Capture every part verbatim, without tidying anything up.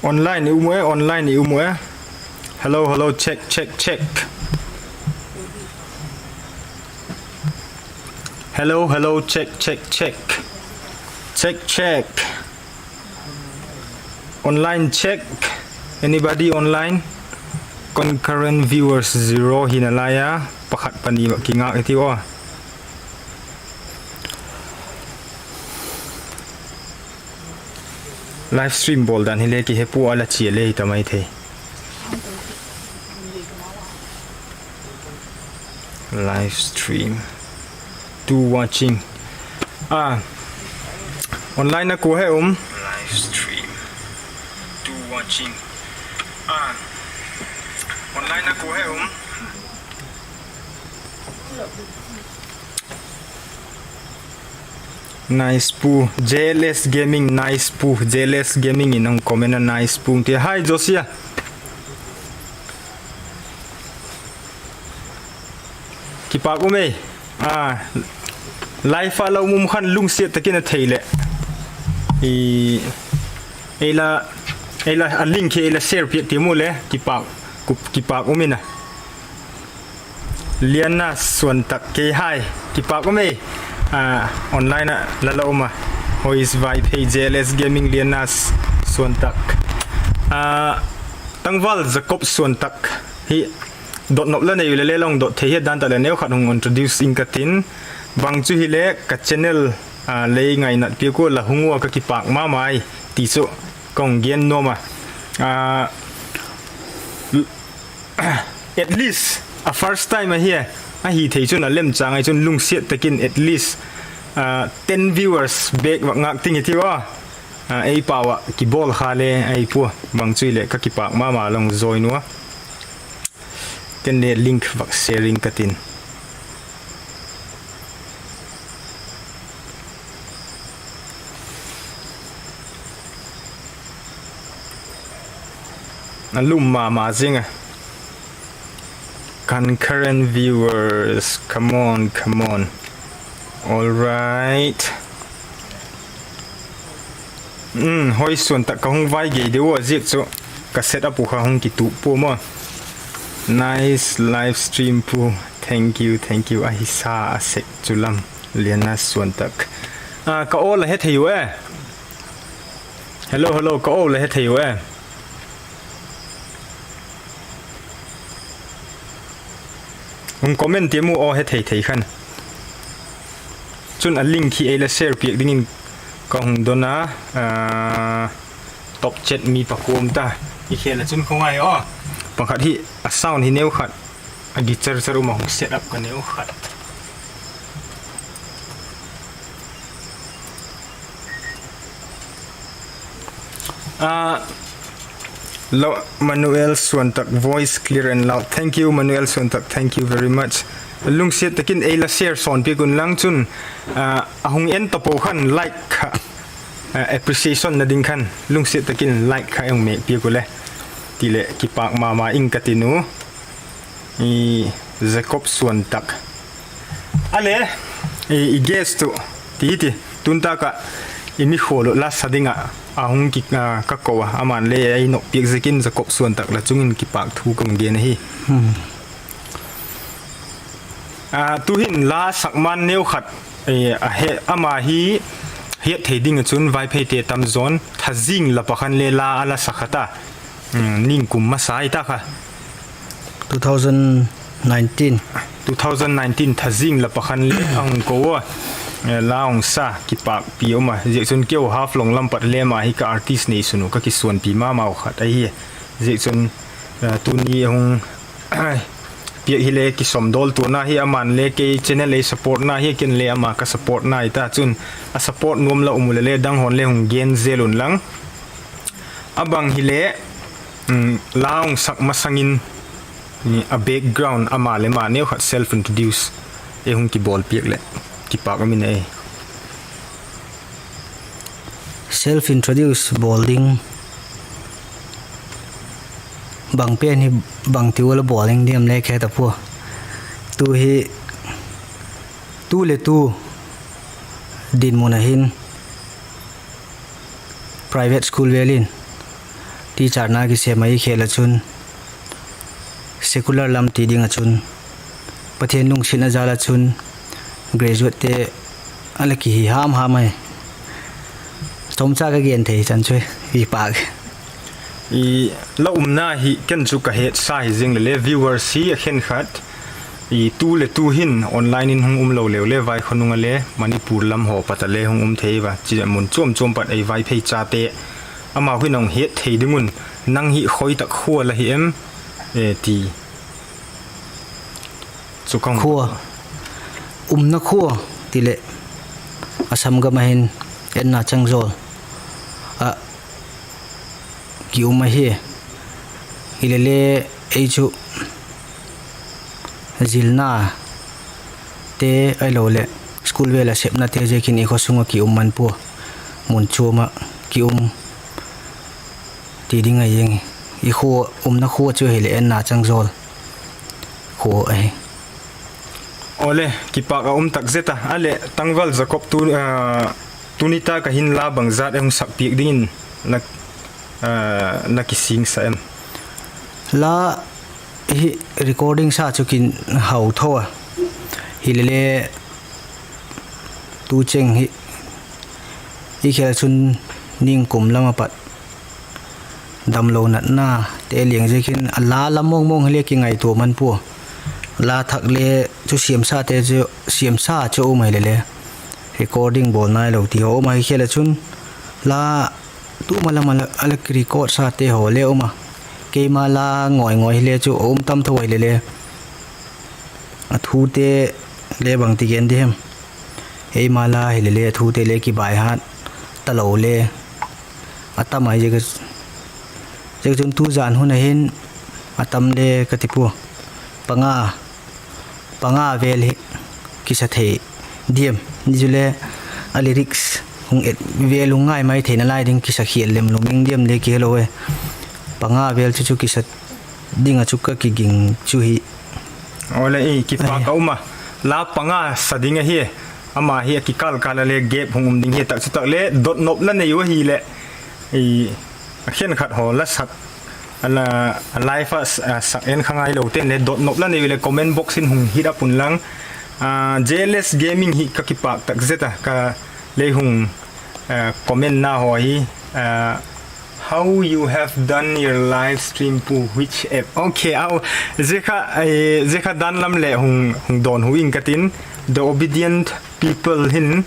Online i um e, online i um e. Hello, hello, check, check, check. Hello, hello, check, check, check. Check, check. Online check. Anybody online? Concurrent viewers zero hi nalai a, pakhat pani va kingâk i tiu a. Live stream bawl dan hile kihe pua, a la chia le hi ta mai thei. Live stream. Two watching. A, online a kua he um? Live stream. Two watching. A, online a kua he um? Nice pu, J L S Gaming, nice pu, J L S Gaming in hung comment a, nice pu ti. Hi Josia. Kipâk um ei. A, live a la um um khan lungsiat tak in a thei leh, ei la, ei la a link hi ei la share piak ti mu le, kipâk, kipâk um in a. Liana Suantak, kei hai, kipâk um ei. A, online ah la la um a. Hoi is Vaiphei, J L S Gaming, Liana Suantak. A, tangval Jacob Suantak hi dot nop la nei u le le la hung dot thei hi dan tak leh neukhat hung introduce ing ka tin. Bang chu hile ka channel, a, lei ngainat piak ua la hung ua ka kipâk ma mai ti chu ka hung gen nuam a. A, at least a first time ahi, ahi thei chun a lemchâng ahi chun lungsiat tak in at least, a, ten viewers bêk vak ngâk ting hi tiu a. A, ei pau ah kibawl kha le ahi pua, bang chu hileh ka kipâk ma ma la hung join ua. Ken le link vak share ing ka tin. A lum ma ma zing a. Concurrent viewers, come on, come on. Alright. Hoi Suantak, ka hung vai gei deu a, ziak chu ka set up uh kha hung kituk pua maw. Nice live stream pu. Thank you, thank you. Ahi sa a sek chu lam. Liana Suantak. A, ka aw la he thei u e. Hello, hello, ka aw la he thei u e. Hung comment ti mu aw he thei thei khan. Chun a link hi ei la share piak dingin ka hung don a, top chat mi pakua um ta. I khel a chun khawngai aw. Pakhat hi a sound hi neukhat a gichar char um a, hung set up ka neukhat. A, lo, Manuel Suantak, voice clear and loud. Thank you, Manuel Suantak, thank you very much. Lungsiat tak in ei la share sawn piak un lang chun, a, a hung en tapo khan like kha, a, appreciation na ding khan lungsiat tak in like kha ei hung mêk piak u le, ti leh kipâk ma ma ing ka tin u. Jacob Suantak. A le, i guest tu ti hi ti, tun tak ah i mikhual uh la sa ding ah a hung ki, a, ka ko a, ama'n le ei nop piak ziakin Jacob Suantak la chung in kipâk thu ka hung gen ahi. A, tu'hin la sak man neukhat, a he, ama hi hiat thei ding ah chun Vaipheite tam zawn Thazing la pakhan le la a la sa kha ta. Ning kum masa i ta kha. Two thousand nineteen Thazing la pakhan le a hung ko a, la hung sa, kipâkpi um a. Ziakchun keu Haflong lam pat le ama hi ka artist neisun uh ka kisuanpi ma mau khat ahi. Ziakchun tuni a hung piak hile kisawmdawl tuana hi, ama'n le kei channel ei supportna hi, ken le ama ka supportna i ta chun, a support nuam la um u le le dang haw'n le hung gen zel un lang. A bang hile, la hung sak masang in, a background ama le ama neukhat self introduce ei hung kibawl piak leh kipâk um in ei. Self introduce bawl ding, bang pen hi, bangti ua la bawl ding diam le khe ta pua. Tu hi, tu le tu dinmun a hin private school vel in teacherna kisêm ahi khel ah chun, secular lam ti ding ah chun, Pathian lungsiatna jal ah chun graduatete a la kihi ham ham ahi. Chomcha ka gen thei chan chu hi pâk. La umna hi ken chu ka hetsa hi zing leh le viewers hi a khenkhat tu leh tu hin online in hung um lo leu le, vaikhawnung a le Manipur lam haw pat a le hung um thei ua, chi mun chuam chuam pat ei Vaiphei chate, amau hin a hung het thei ding un, nang hi khoi tak khua la hi em, ti chu ka, umna khua ti leh Assam gam ah hin Enna Changzawl ah ki um ahi. Hilele ei chu zilnate ahiloleh school vêl ah sepnate ziakin i khaw sung ah ki um man pua, mun chuam ah ki um ti ding ahi. I khua, umna khua chu hileh Enna Changzawl khua ahi. Awle, kipâk a um tak zet a. A leh Tangval Jacob, tuni tak ah hin la bangzat ei hung sak piak dingin la kisingsa em? La hi recording sa chu kin hau tho a, hilele tu cheng hi i khel chun ningkum lam ah pat damlo natnate liang ziakin a la lam mawngmawng hile kingaitua man pua. La thak le chu siamsate chu, siamsa chu um ahilele recording bawl nailo ti haw um ahi khel ah chun, la tuma lam ah la record sate haw le um a, keima la ngawi ngawi hile chu a um tam tho ahilele a thute le bangti gen di hem, eima la hilele a thute le kibaihat talo le a tam ahi. Ziakchun tu zan hun ah hin a tam le ka ti pua, panga, panga vêl hi kisa thei diam, ni chule a lyrics hung et vêl hung ngai mai theina lai ding kisa khial lem lo ming diam le kihelo e. Panga vêl chu chu kisa ding ah chu ka kiging chu hi. Awle, kipâk a um a, la panga sa ding ahi. Ama hi a kikâl kâl a le gap hung um ding hi tak chu tak le dotnop la nei u ahileh, a khenkhat haw la sak, a live ah sak en kha ngailote'n le dotnop la nei u leh comment box in hung hit up unlang. JLS Gaming hi ka kipâk tak zet a, ka lei hung commentna haw hi, how you have done your live stream pu, which app? Okay, zia kha dan lam leh hung dawnhu ing ka tin. The Obedient People hin,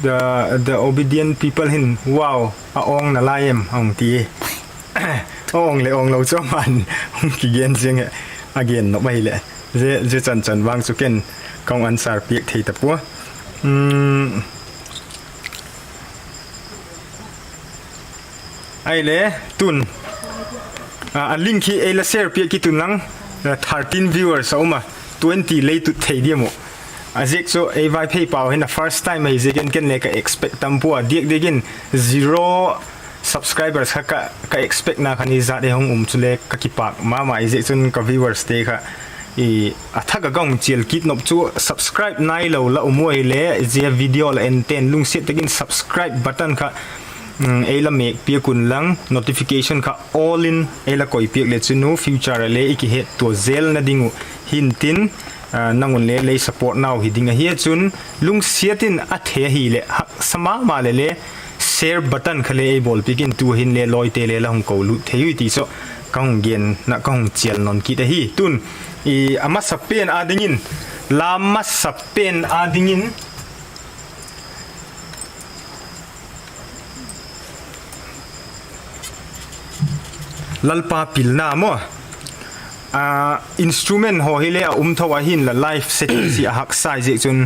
The Obedient People hin, wow, a awng nalai em a hung ti. A awng leh awnglo chu aman hung kigen ziang e, a gen nop ahileh. Zia chan chan vang chu ken ka hung answer piak thei ta pua. Ahile, tun a link hi ei la share piak kit unlang, thirteen viewers a um a, twenty lei tut thei diam uh. A ziak chu ei Vaiphei pau hin a first time ahi ziakin ken le ka expect tam pua, diak diak in zero subscribers kha ka expectna kha ni zat ei hung um chule ka kipâk ma ma, i ziak chun ka viewerste kha a thak ah ka hung chial kit nop chu subscribe nailo la um u ahile zia video la ente'n lungsiat tak in subscribe button kha ei la mêk piak unlang, notification kha all in ei la koi piak le chun future ah le i kihettua zelna ding uh hintin, nang un le lei support nau hi ding ahi a chun, lungsiat in a thei ahileh haksa ma ma leh le share button kha le ei bawl piak in tu hin le lawite le la hung kolut thei ui ti chu ka hung gen ah ka hung chial nawn kit ahi. Tun a masa pen â dingin, la masa pen â dingin Lalpa pilna maw, instrument haw hile a um tho a, hinla live setting hi a haksa ziak chun,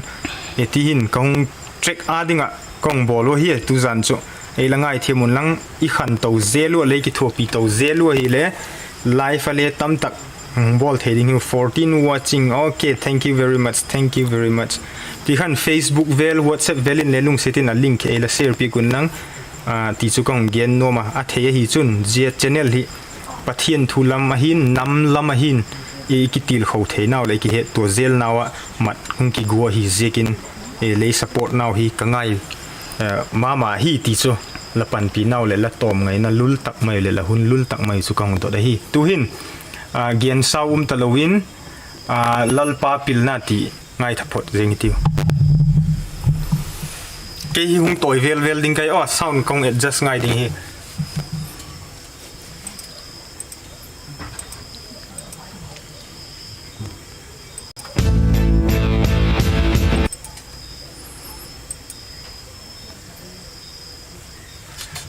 ti hin ka hung track â ding ah ka hung bawl u ahi. Tuzan chu ei la ngaithiam unlang, i khanto zel ua lei kithuapi to zel u ahile live a le tamtak hung bawl thei ding hi. Fourteen watching, okay, thank you very much, thank you very much. Ti khan Facebook vel, WhatsApp vel in le lungsiat in a link ei la share piak unlang, ti chu ka hung gen nuam a. A thei ahi chun zia channel hi Pathian thu lam ahin, nam lam ahin, i kitilkho theinau leh i kihettua zelnau ah mat hung kigua ahi ziakin, lei support nau hi ka ngai ma ma hi ti chu la panpinau leh la tawm ngaina lul tak mai leh la hun lul tak mai chu ka hung dot ahi. Tu'hin, a, gen sau um talo in, a, Lalpa pilna ti ngaitha phot zing hitiu. Kei hi hung tawi vel vel ding ka hi a, sound ka hung adjust ngai ding hi.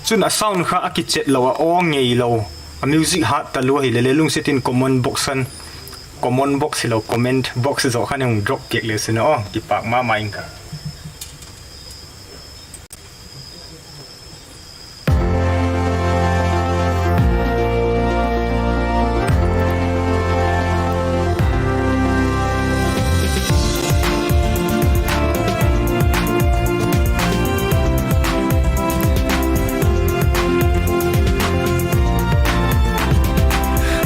Chun a sound kha a kichet lo a, aw ngei lo, a music hat talua hile le lungsiat in comment box khan, comment box hilo, comment box zaw khan hung drop piak le sin a, aw kipâk ma ma ing ka.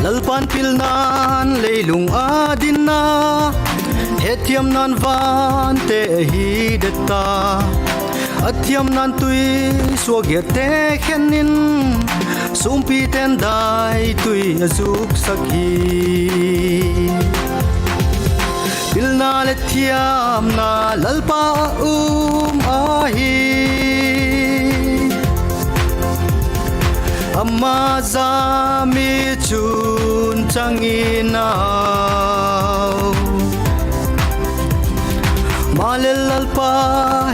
Lalpa'n pilna'n leilung a dinna, hetthiamna'n vante a hi det ta. A thiamna'n tui suak giatte khen in, sûmpite'n dai tui a zuksak hi. Pilna leh thiamna Lalpa a um ahi. Ama za mi chun chang in au. Maleh Lalpa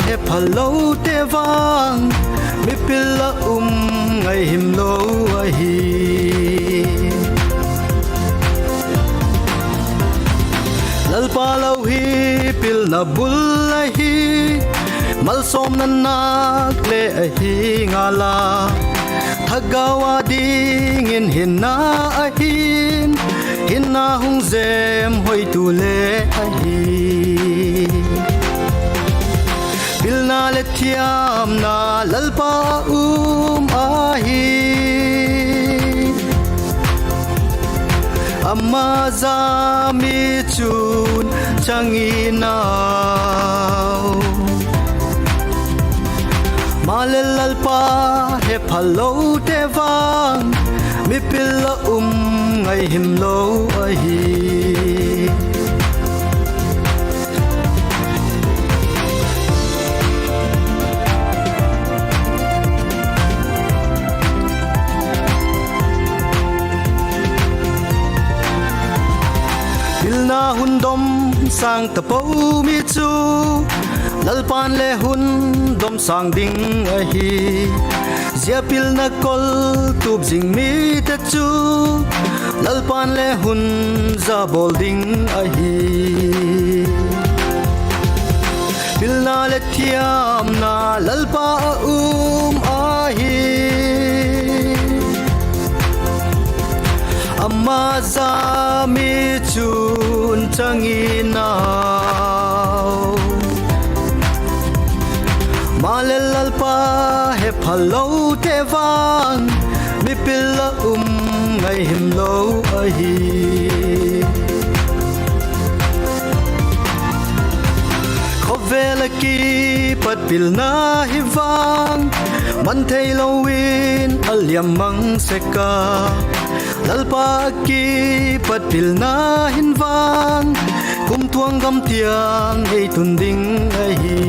he phalote vang, mipil a um ngai himlo ahi. Lalpa lo hi pilna bul ahi, malsawmna nâk le ahi ngal a. Thagau â dingin hinna ahi'n, hinna hung zem hoitu le ahi. Pilna leh thiamna Lalpa a um ahi. Ama za mi chun chang in au. Maleh Lalpa he phalote vang, mipil a um ngai himlo ahi. Pilna hun dom sâng tapo mi chu, Lalpa'n le hun dom sâng ding ahi. Zia pilna kol tup zing mite chu, Lalpa'n le hun za bawl ding ahi. Pilna leh thiamna Lalpa a um ahi. Ama za mi chun chang in au. Maleh Lalpa he phalote vang, mipil a um ngai himlo ahi. Khawvel a kipat pilna hi vang, man theilo in a liam mang sek a. Lalpa a kipat pilna hin vang, kumtuang gam tiang ei tun ding ahi.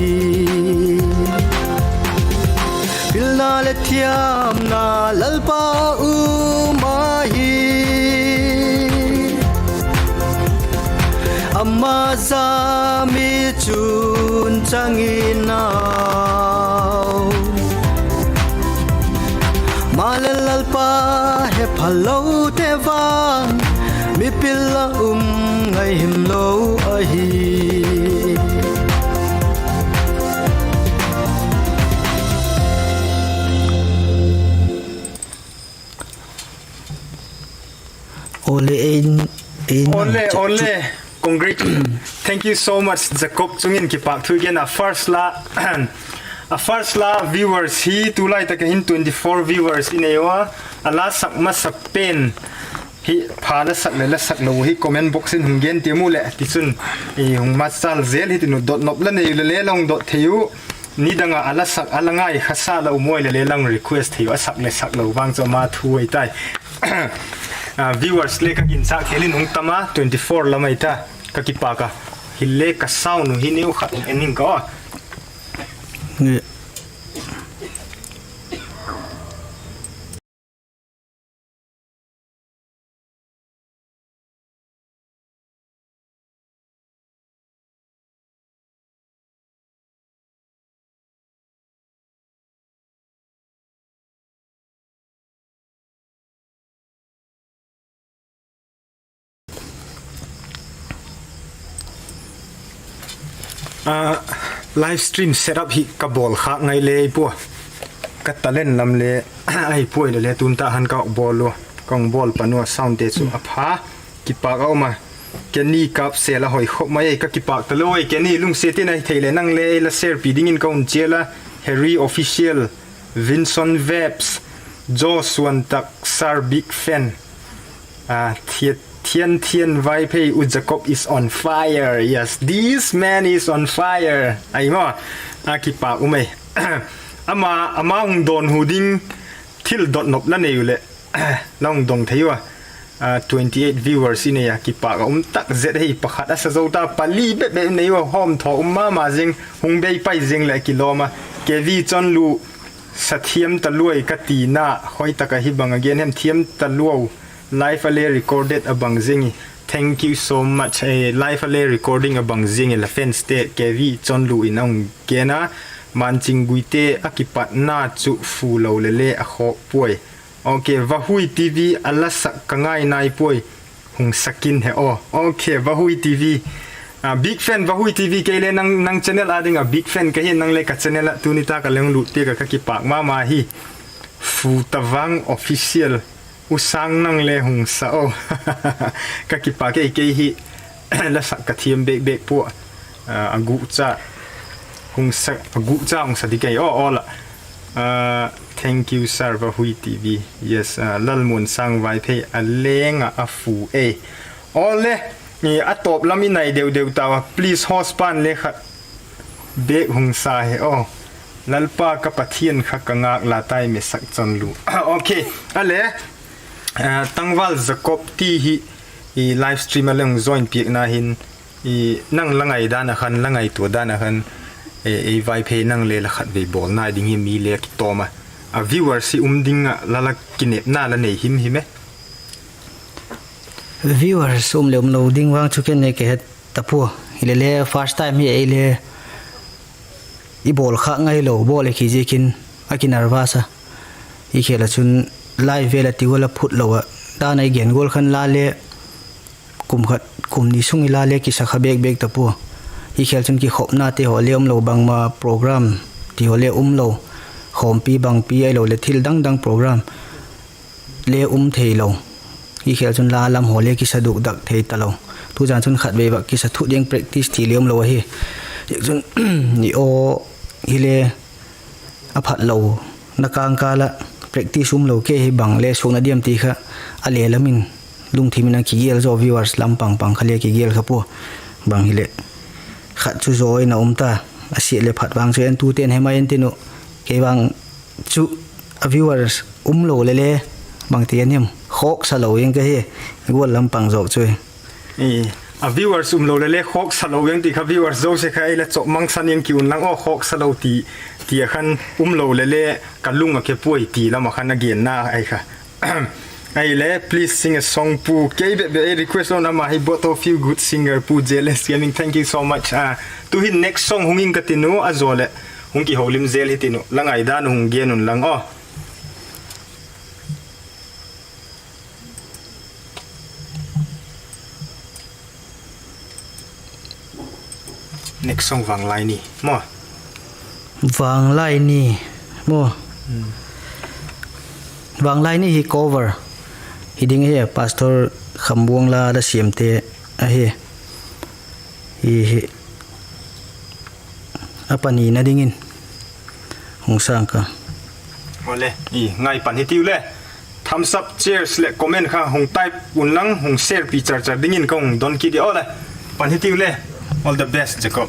Pilna leh thiamna Lalpa um ahi. Ama za mi chun chang in au. Maleh Lalpa he phalote vang, mipil a um ngai himlo ahi. Ole, ei, ei, ole, ole. Congrats. Thank you so much, Jacob. Chung in kipâk thu i gen a, first la, a first la viewers hi tulai tak ah hin twenty four viewers i nei ua. A la sak masak pen hi pha la sak leh la sak lo hi comment box in hung gen tiam u leh, tichun i hung machal zel hitin u, dot nop la nei u le le la hung dot thei u. Nidang ah a la sak a la ngai kha sa la um ui le le lang request thei u a sak le sak lo vang chu ama thu ai tai. Viewers le ka ginchâk thei in hung tam a, twenty four lam ai ta. Ka kipâk a. Hile ka sound uh hi neu khat en ning ka a. Live stream setup hi ka bawl khâk ngai le ei pua. Ka talent lam le ahi puai le le tun ta han ka bawl u, ka hung bawl pan ua soundte chu a pha. Kipâk a um a. Kenny Kapsel a hoi khop mai ei, ka kipâk talo ei Kenny, lungsiat in ahi thei leh nang le ei la sharepi dingin ka hun chial a. Harry Official, Vinson Vebs, Joshua Tak, Sir Big Fan, Thian Thian Vaiphei, U Jacob is on fire, yes, this man is on fire, ahi maw. A kipâk um ei. Ama, ama hung dawnhu ding thil dot nop la nei u leh la hung dong thei ua. Twenty eight viewers i nei a, kipâk a um tak zet ahi. Pakhat a sa zo ta, pali bep bep nei ua, hawmthaw um ma ma zing, hung bei pai zing leh kilawm a. Kevi Chonlu, sa thiam taluai ka tina, hoi tak ahi bang a gen hem thiam taluau, live a le recorded a bang zing i. Thank you so much. Live a le recording a bang zing i la fanste, Kevi Chonlu in a hung gen a. Manching Guite, a kipatna chu fu lo le le a khawk puai. Ok, Vahui T V a la sak ka ngai nai puai. Hung sak in he aw. Ok, Vahui T V. Big fan Vahui T V, kei le nang, nang channel â ding a big fan ka hi, nang le ka channel ah tuni tak a le hung lut piak a ka kipâk ma ma hi. Fu Tavang Official. U Sang nang le hung sa aw. Ka kipâk ei, kei hi la sak ka thiam bêk bêk pua. A gukcha hung sa, a gukcha hung sa ding kei aw aw la. Thank you sir, Vahui T V. Yes, Lalmuansâng Vaiphei a leng ah a fu ei. Aw le, a tawp lam i nai deu deu tau a, please host pan le khat bêk hung sa he aw. Lalpa ka Pathian kha ka ngâk la tai, Mesak Chonlu. Ok, a le, Tangval Jacob ti hi live stream a le hung join piakna hin, nang la ngaidan a khan, la ngaitua dan a khan, ei Vaiphei nang le la khatvei bawl nai ding hi, mi le kitawm a. A viewers hi um ding ah la la kinepna la nei him him e. Viewers um le um lo ding vang chu ken le ka he ta pua. Hile le first time hi ei le i bawl khâk ngai lo bawl e, khi ziakin a kinervous a. I khel a chun live vel a ti gual a phut lo ah, dan a i gen gual khan la le kum khat kum ni sung i la le kisa kha bêk bêk ta pua. I khel chun kikhopnate haw le um lo, bangma program ti haw le um lo, khawmpi bangpi ahilo leh thil dang dang program le um thei lo. I khel chun la lam haw le kisa dukdak thei talo. Tuzan chun khatvei vak kisa thut ding practice ti le um lo ahi. Ziakchun i aw hile a phat lo, na kângkâl ah practice um lo kei hi bang le suakna diam ti kha a le lam in lungthim in a kigel zaw, viewers lam pang pang kha le kigel kha pua. Bang hileh khat chu zaw in a um ta, a siat leh phat vang chu entute'n he mai intin uh, kei vang chu a viewers um lo le le bangti a nim, khawksa lo ing ka hi, gual lam pang zawk chu. A viewers um lo le le khawksa lo ing ti kha viewers zosia kha ei la chawp mangsan ing ki unlang aw, khawksa lo ti, ti a khan um lo le le ka lung a ke puai ti lam a khan a genna ahi kha. Ahile, please sing a song pu, kei bep bep ei request lo, ama hi both of you good singer pu, J L S Gaming, thank you so much. Tuhin next song hung ing ka tin uh, a zaw leh hung kiholim zel hi tin uh, la ngaidan uh hung gen unlang aw. Next song Vanglai Ni maw? Vanglai Ni maw? Vanglai Ni hi cover hi ding ahi, Pastor Khambuang la la siamte ahi. Hi hi a panina dingin hung sâng ka. Awle, i ngai pan hitiu le. Thumbs up, cheers leh comment kha hung type unlang, hung sharepi char char dingin ka hung don kit i aw le. Pan hitiu le. All the best, Jacob.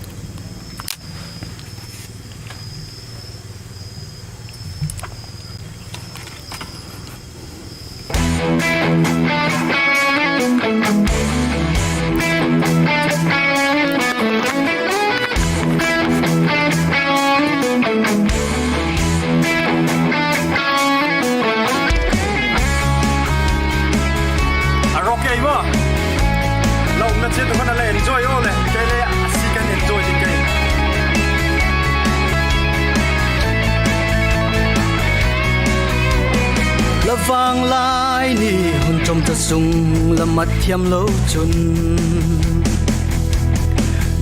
Chawmcha sung la mat thiam lo chun,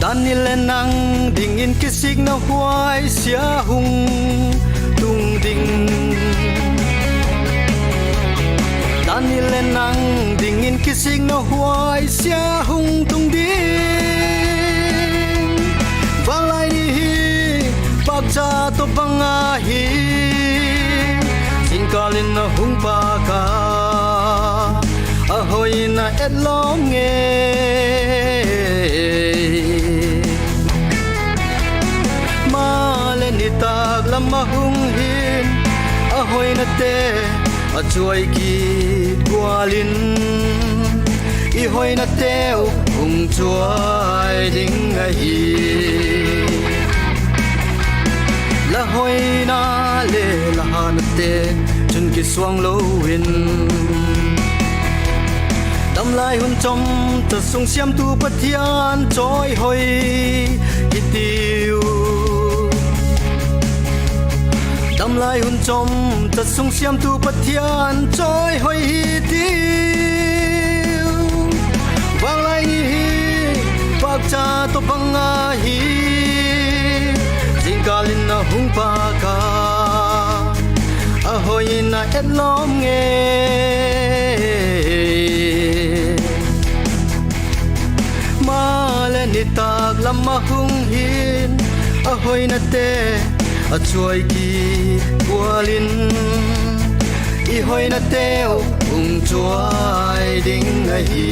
dan ni leh nang dingin kisikna huaisia hung tung ding. Dan ni leh nang dingin kisikna huaisia hung tung ding. Vanglai ni hi pâkcha tawh bang ahi, zingkâl in a hung pâk a, a hoi in a etlawm ngei. Maleh nitâk lam a hung hin, a hoinate a chuai kit gual in, i hoinateu hung chuai ding ahi. La hoina le la hatnate chun kisuang lo in, damlai hun chawmcha sung siamtu Pathian chawihoi hitiu. Damlai hun chawmcha sung siamtu Pathian chawihoi hitiu. Vanglai ni hi pâkcha tawh bang ahi, zingkâl in a hung pâk a, a hoi in a etlawm ngei. Maleh nitâk lam a hung hin, a hoinate a chuai kit gual in, i hoinateu hung chuai ding ahi.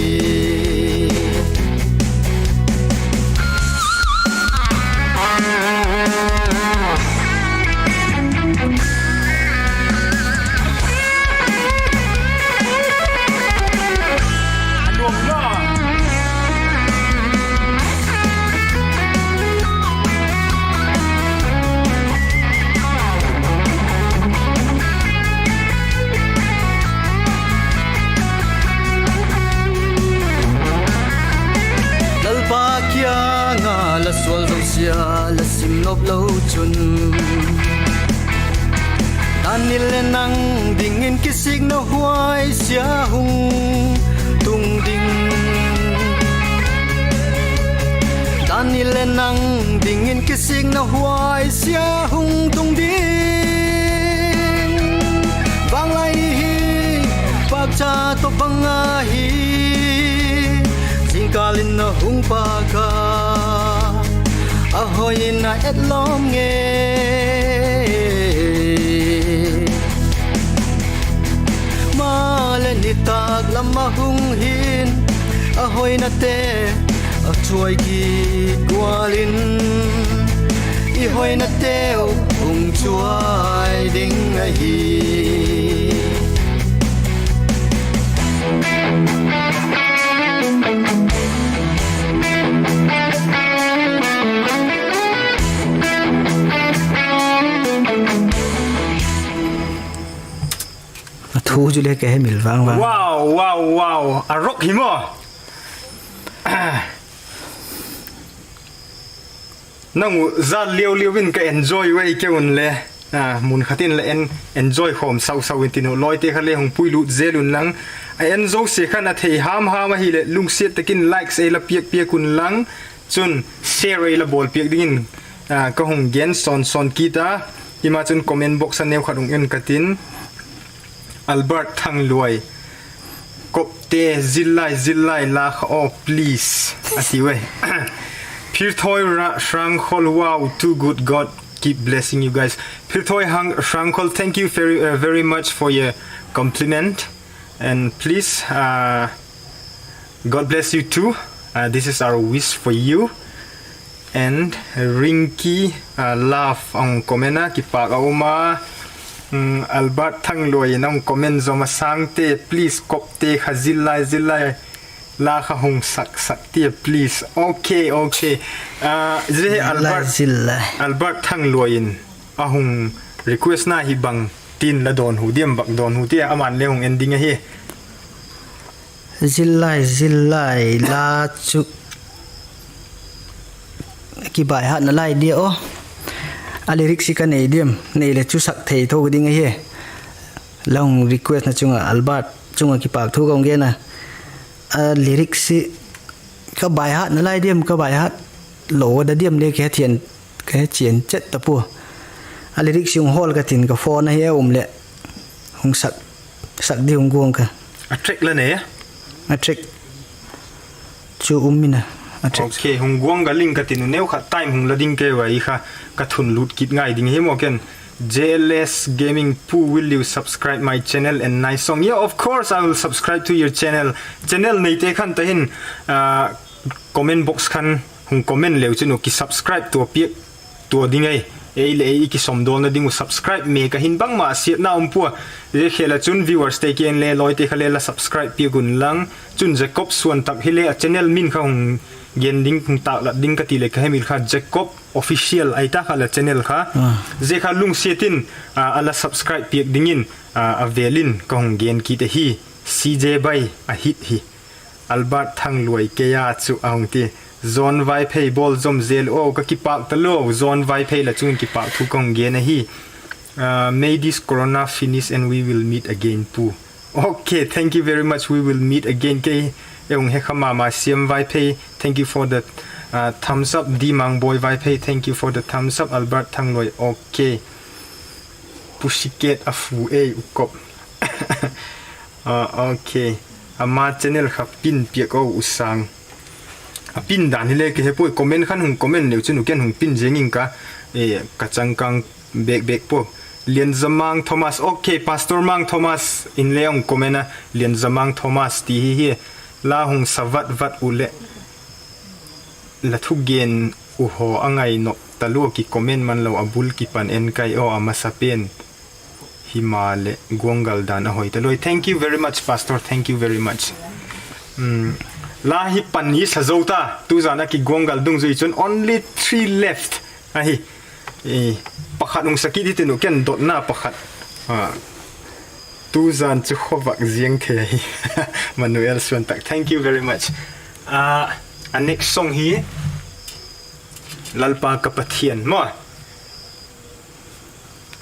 Lalpa kiang ah la sual zosia la sim nop lo chun, dan ni leh nang dingin kisikna huaisia hung tung ding. Dan ni leh nang dingin kisikna huaisia hung tung ding. Vanglai ni hi pâkcha tawh bang ahi, zingkâl in a hung pâk a, a hoi in a etlawm ngei. Maleh nitâk lam a hung hin, a hoinate a chuai kit gual in, i hoinateu hung chuai ding ahi. A thu chu le ka hemil vang vang. Wow, wow, wow. A rock hi maw. Nang u za liau liau in ka enjoy ua, kei un le mun khat in le en enjoy khawm sau sau intin u, lawite kha le hung puilut zel un lang. A en zosia khan a thei ham ham ahileh lungsiat tak in likes ei la piak piak un lang. Chun share ei la bawl piak dingin ka hung gen sawn sawn kit a. Ima chun comment box a neu khat hung en ka tin, Albert Thangluai, Kopte, zillai zillai la kha aw please, a tiu e. Phirthoi Ra-, Hrangkhol, wow, too good, God keep blessing you guys. Phirthoi Hang-, Hrangkhol, thank you very, uh, very much for your compliment. And please, uh, God bless you too. Uh, this is our wish for you. And Rinky, uh, Love a hung comment a, kipâk a um a. Mm, Albert Thangluai in a hung comment zawm a, Sangte, please, Kopte kha zillai zillai la kha hung sak sak tia, please. Okay, okay. Ah, zia hi Albert, Albert Thangluai in a hung request na hi bang tin la dawnhu diam, bang dawnhu tia, aman le hung en ding ahi. Zillai zillai la chu kibaihatna lai dia aw. A lyrics hi ka nei diam, nei leh chu sak thei tho ding ahi. La hung request na chung ah Albert chung ah kipâk thu ka hung gen a. A lyrics hi ka baihat nalai diam, ka baihat lo a da diam le ka he chian chet ta pua. A lyrics hi hung hawl ka tin ka phone ahi a um leh hung sak, sak di hung guang ka. A track la nei a? A track chu um in a, a track chu. Hung guang ka ling ka tin u, neukhat time hung la ding kei ua i kha, ka thun lut kit ngai ding hi maw ken. J L S Gaming Pu, will you subscribe my channel and nice song? Yeah, of course I will subscribe to your channel. Channel neite khan ta hin, comment box khan hung comment leu chun u kisubscribe tua piak tua ding ahi. Ei leh ei i kisawmdawlna ding uh subscribe mêk a hin bangma siatna um pua. Zia khêl ah chun viewers te kiang le lawite kha le la subscribe piak un lang. Chun Jacob Suantak hile a channel min kha hung gen ding, hung tâklat ding ka ti leh ka hemil kha Jacob Official ahi ta kha la channel kha. Zia kha lungsiat in a la subscribe piak dingin a vêl in ka hung gen kit ahi. C J bai a hit hi. Albert Thangluai kei a chu a hung ti. John Vaiphei bawl zom zel aw, ka kipâk talo. John Vaiphei la chung in kipâk thu ka hung gen ahi. May this corona finish and we will meet again, Pu. Okay, thank you very much. We will meet again. Kei e hung he kha ma ma, Siam Vaiphei. Thank you for the thumbs up. D Mangboi Vaiphei, thank you for the thumbs up. Albert Thangluai, okay. Pussycat a fu ei u kop. Okay. Ama channel kha pin piak o u sâng. A pin dan hile ka he puai, comment khan hung comment leu chun u ken hung pin ziang ing ka, ka changkâng bêk bêk pua. Lianzamang Thomas, okay, Pastor Mang Thomas in le hung comment a, Lianzamang Thomas ti hi hi. La hung sa vat vat u leh la thugen u haw a ngainop talua kicomment man lo a bul kipan en kai aw a masapen. Himaleh guanggal dan a hoi talua. Thank you very much, Pastor. Thank you very much. La hi pan i sa zo ta, tuzan a kiguanggal dungzui chun only three left ahi. Pakhat hung sa kit hitin u ken dotna pakhat. Tuzan chu khawvak ziang thei ahi. Manuel Suantak, thank you very much. A next song hi Lalpa Ka Pathian maw.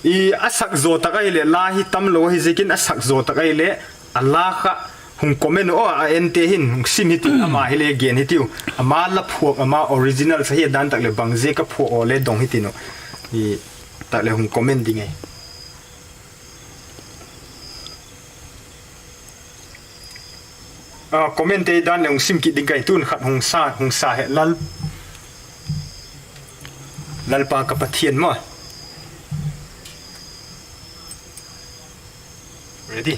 I a sak zaw tak ahileh, la hi tamlo ahi ziakin a sak zaw tak ahileh, a la kha hung comment u a, a ente hin hung sim hitin, ama hile gen hitiu. Ama la phuak, ama original sa hi a dan tak leh bang ziak a phuak aw le dong hitin u. I tak leh hung comment ding e. Comment te dan leh hung sim kit ding ka hi, tun khat hung sa, hung sa he Lal, Lalpa Ka Pathian maw. Ready?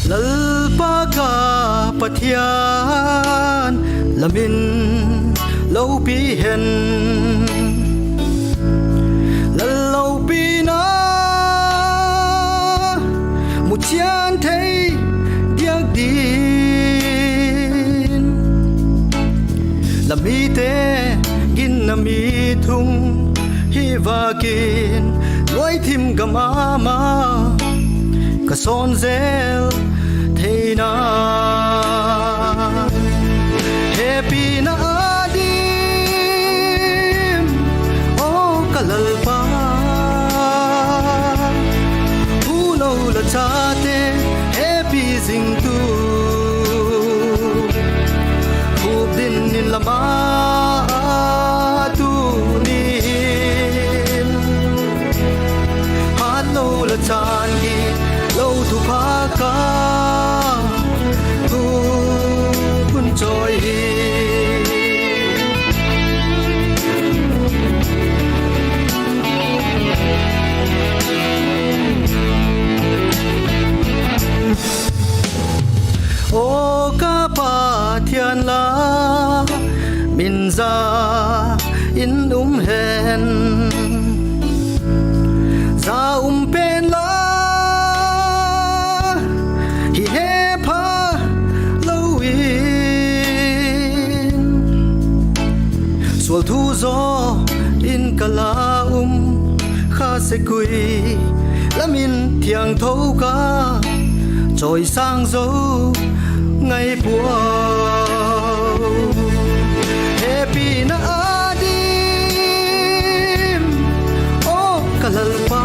Lalpa ka Pathian, la min lopi hen. La lopina muchian thei diak din, la mite ginna mi thung hi vakin luaithim gam a ma ka sawn zel theina. Hepina a dim, aw ka Lalpa, u lo la chate hepi zing tu, khup din in la ma a tuni in, hatlo la chan gilo thupha ka thu kun chawi hi. Aw ka Pathian, la min za in um hen, za um pen la hi hepha lo in, Thu zaw in ka la um, kha sek ui, la min thiangtho ka chawisâng zo ngai puau. Hepina a dim, aw ka Lalpa,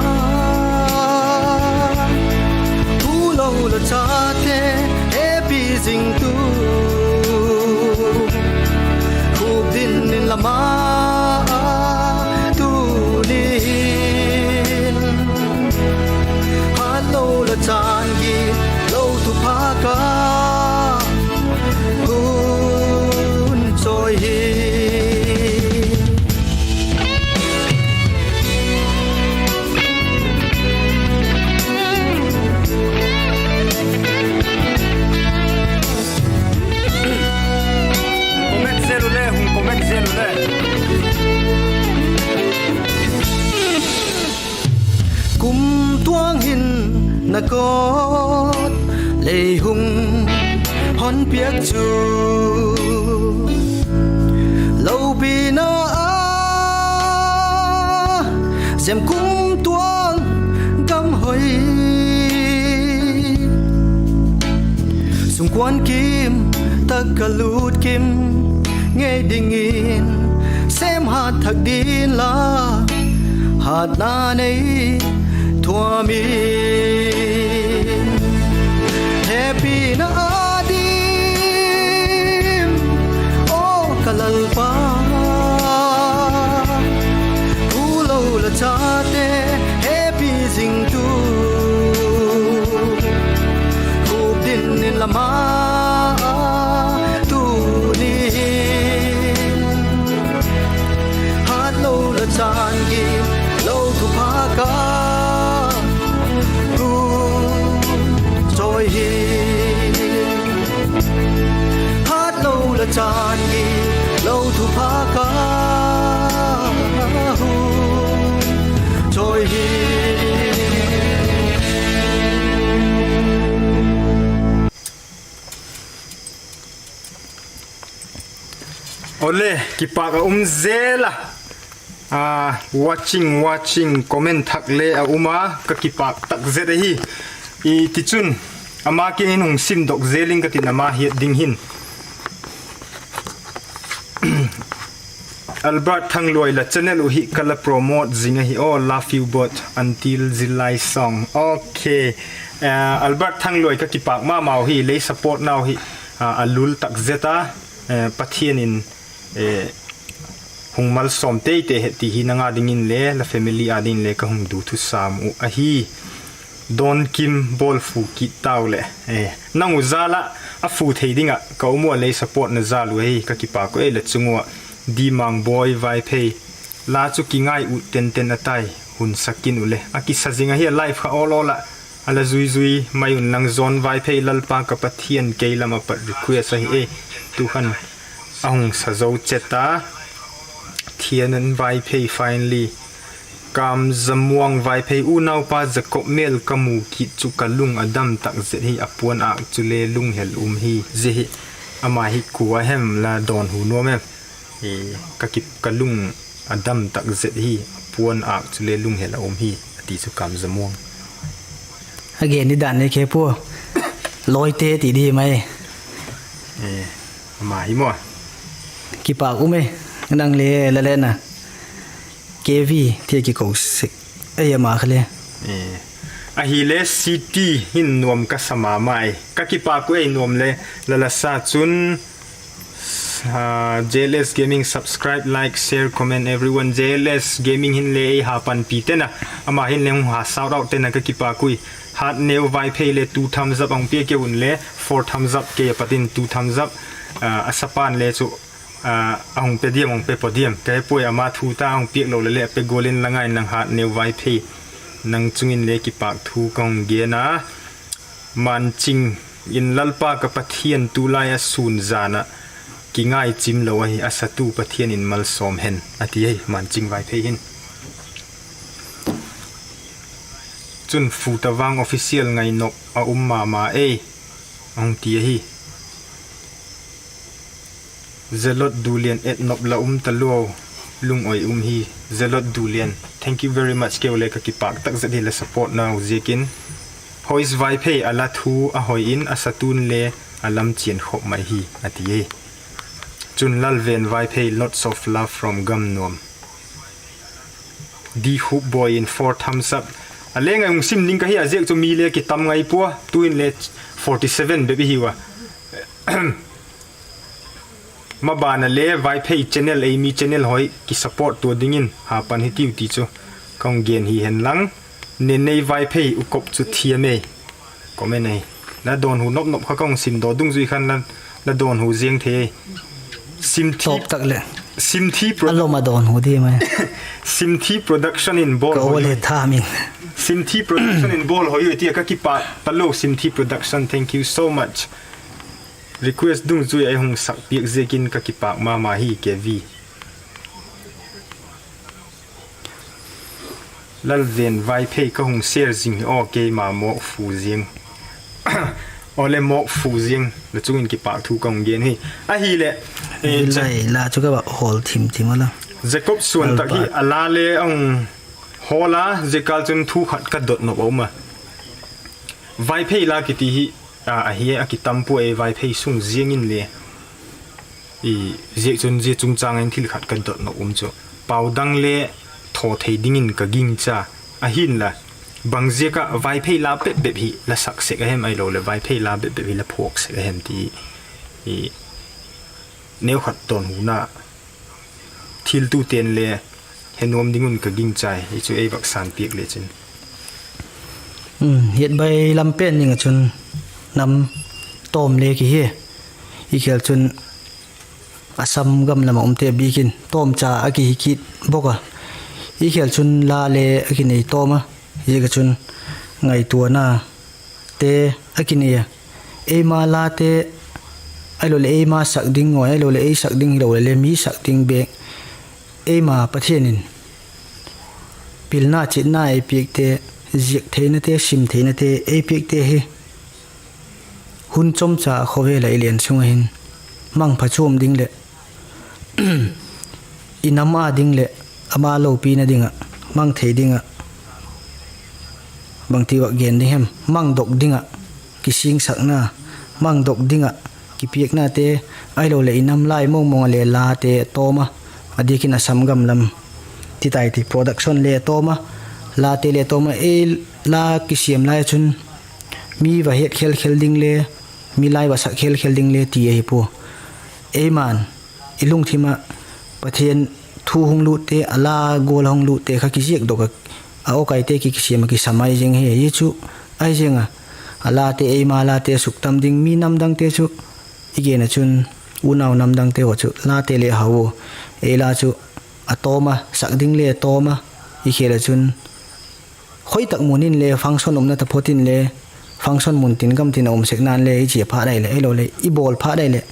pu lo la chate hepi zing tu, khuk din in la ma a, tuni hin hat lo la chan git lo thupha ka hun chawi hi. Comment zel u le, hung comment zel u le. Kumtuang hin na kawt lei hung hon piak chu, lopina a zem kumtuang gam hoi, sungkuan kim tak ka lût kim ngei dingin, sêm hat thak din la hatna nei thuam in. Hepina a dim, aw ka Lalpa, pu lo la chate hepi zing tu, khuk din in la ma a, tuni hin hat lo la chan git lo thupha ka hun chawi hi. Hat lo la chan git lo thupha ka hun chawi hi. Awle, kipâk a um zel a. A, watching, watching, comment thak le a um a, ka kipâk tak zet ahi. I, tichun, ama kiang in hung simdok zel ing ka tin, ama hiat ding hin. Albert Thangluai, la channel uh hi ka la promote zing ahi aw, love you both until July song. Ok. Eh, Albert Thangluai, ka kipâk ma mau hi, lei support nau hi, ah, a lul tak zet a, eh, Pathian in, eh, hung malsawm teitei hen ti hi nang â dingin le la family â dingin le ka hung du thusam uh ahi. Dawn Kim, bawl fu kit tau leh, eh, nang u jal ah a fu thei ding ah ka um ua, lei support na jal u ahi, ka kipâk u ei la chung ua. Dimang Boi Vaiphei, la chu kingai ut tenten a tai, hun sak in u le. A kisa zing ahi a live kha awl awl ah, a la zui zui mai un lang. John Vaiphei, Lalpa ka Pathian, kei lam ah pat request ahi e, tu khan a hung sa zo chet a. Thian Vaiphei, finally. Kamzamuang Vaiphei, unaupa Jacob mêl ka mu kit chu ka lung a dam tak zet hi, a puan âk chule lunghel um hi, zia hi ama hi kua hem la dawnhu nuam em? Ka ki, ka lung a dam tak zet hi, a puan âk chule lunghel a um hi, a ti chu Kamzamuang. A gen ni dan le khe pua, lawite ti di mai. Ama hi maw. Kipâk um e, nang le la lena. K V ti a kiko sek ei ama kha le. Ahile City hin nuam ka sa ma mai. Ka kipâk u ei nuam le la la sa chun. Ah, J L S Gaming, subscribe, like, share, comment everyone. J L S Gaming hin le ei ha panpi ten a, ama hin le hung ha shout out ten a, ka kipâk ui. Hatneu Vaiphei le two thumbs up a hung piak keu un le four thumbs up kei a pat in two thumbs up. Ah, a sapan le chu, ah, a hung pe diam, a hung pe pua diam ka he puai, ama thu ta a hung piak lo le le a pe gual in la ngai in lang Hatneu Vaiphei. Nang chung in le kipâk thu ka hung gen a. Manching in, Lalpa ka Pathian, tulai a sûn jan ah kingai chim lo ahi, a satu Pathian in malsawm hen, a ti ahi Manching Vaiphei hin. Chun Futavang Official, ngainop a um ma ma ei, a hung ti ahi. Zelot Dulian, et nop la um talua. Lungoi um hi. Zelot Dulian, thank you very much, keu le ka kipâk tak zet hi la support nau ziakin. Hois Vaiphei, a la thu a hoi in, a satun le a lam chian khop mai hi, a ti e. Chun Lalven Vaiphei, lots of love from Gamnuam. D Khupboi in four thumbs up. A leng a hung sim ding ka hi a, ziak chu mi le kitam ngai pua, tu'in le forty seven bep i hiu a. Maban a le Vaiphei channel, ei mi channel hoi kisupport tua dingin hapan hitiu ti chu ka hung gen hi hen lang. Nenei Vaiphei, u kop chu thiam ei. Comment ei, la dawnhu nop nop kha ka hung simdaw dungzui khan la, la dawnhu ziang thei ei. Simthi, Simthi Pro- Simthi Production in bawl hoi, Simthi Production in bawl hoi ui tia ka kipâk talo, Simthi Production, thank you so much. Request dungzui a hung sak piak ziakin ka kipâk ma ma hi, K V. Lalven Vaiphei, ka hung share zing hi aw, keima mawk fu ziang. Awle, mawk fu ziang, la chung in kipâk thu ka hung gen hi. Ahileh, la chu ka va hawl thim thim a la. Jacob Suantak hi a la le a hung hawl a, zia kâl chun thu khat ka dot nop a um a. Vaiphei la kiti hi, a, ahi a kitam pua e, Vaiphei sung ziang inle. Ziakchun zia chungchâng in thil khat ka dot nop um chu, pau dang le thaw thei dingin ka gingcha. Ahinla, bangziak ah Vaiphei la bep bep hi la sak sek a hem, ahiloleh Vaiphei la bep bep hi la phuak sek a hem ti neukhat dawnhuna thiltute'n le he nuam ding un ka gingchai, hi chu ei vak sân piak lechin. Hiat bai lam pen ding ah chun nam tawm le kihi. I khel chun Assam gam lam ah umte bik in tawmcha a kihi kit bawk a. I khel chun la le a kinei tawm a, ziak ah chun ngaituanate a kinei a. Eima late, ahiloleh eima sak ding ngai, ahiloleh ei sak ding hilo leh le mi sak ding bek, eima Pathian in pilna chitna ei piakte, ziak theinate, sim theinate ei piakte hi hun chomcha khawvel ah i len sung ah hin mangpha chuam ding leh i nam â ding leh ama lopina ding ah, mang thei ding ah, bangti vak gen ding hem, mangdok ding ah kisingsakna, mangdok ding ah kipiaknate, ahiloleh i nam lai mawngmawng ah le late tawm a, a diak in Assam gam lam ti tai ti production le tawm a, late le tawm a, ei la kisiam lai ah chun mi va het khel khel ding le, mi lai va sak khel khel ding le ti ahi pua. Eima'n i lungthim ah Pathian thu hung lutte, a la gual hung lutte kha kiziakdok a, a awkaite ki kisiam ah kisa mai zing hi. Hi chu ahi ziang a, a late, eima late suktam ding, mi namdangte chu i gen ah chun, unau namdangte haw chu late le hau u, ei la chu a tawm a, sak ding le tawm a, i khel ah chun khoi tak mun in le function umna taphot in le, function mun tin gam tin a um sekna'n le i chia phat ai leh, ahiloleh i bawl phat ai leh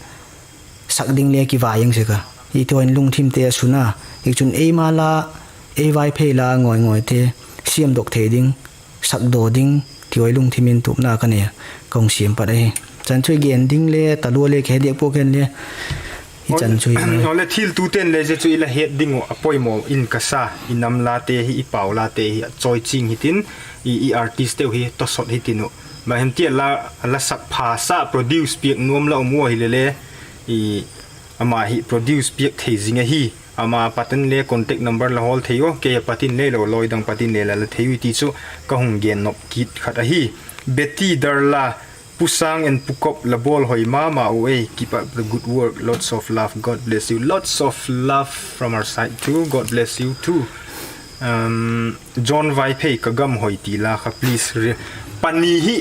sak ding le kivai ing sek a. Hitihaw in lungthimte a sun a, hi chun eima la, ei Vaiphei la ngaingawite siamdok thei ding, sakdaw ding, tihaw i lungthim in tupna ka nei a, ka hung siam pat ahi. Chan chu i gen ding le talua le kihe diak pua ken le, i chan chu i le thiltute'n le zia chu i la het ding uh a poimaw in ka sa, i nam late hi, i pau late hi a chawi ching hitin, i, i artistte uh hi tosot hitin uh. Bang hem tia la, la sak pha sa produce piak nuam la um ua hile le, ama hi produce piak thei zing ahi. Ama pat in le contact number la hawl thei ua, kei a pat in le lo, lawi dang pat in le la la thei ui ti chu ka hung gen nop kit khat ahi. Betty Darla, Pu Sang and Pu Kop la bawl hoi ma ma u ei, keep up the good work, lots of love, God bless you, lots of love from our side too, God bless you too. John Vaiphei, ka gam hoi ti la kha please. Pani hi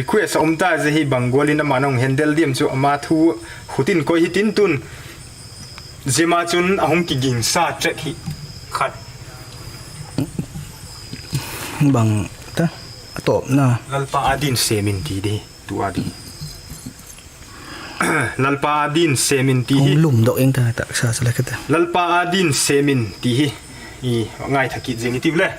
request a um ta, zia hi bang gual in ama nang handle diam chu ama thu khut in koi hitin tun. Zia ma chun a hung kigingsa track hi khat, bang ta, a tawpna, Lalpa â din sêm in ti di, tu â ding. Lalpa â din sêm in ti hi, Lalpa â din sêm in ti hi, i ngaitha kit zing i tiu le.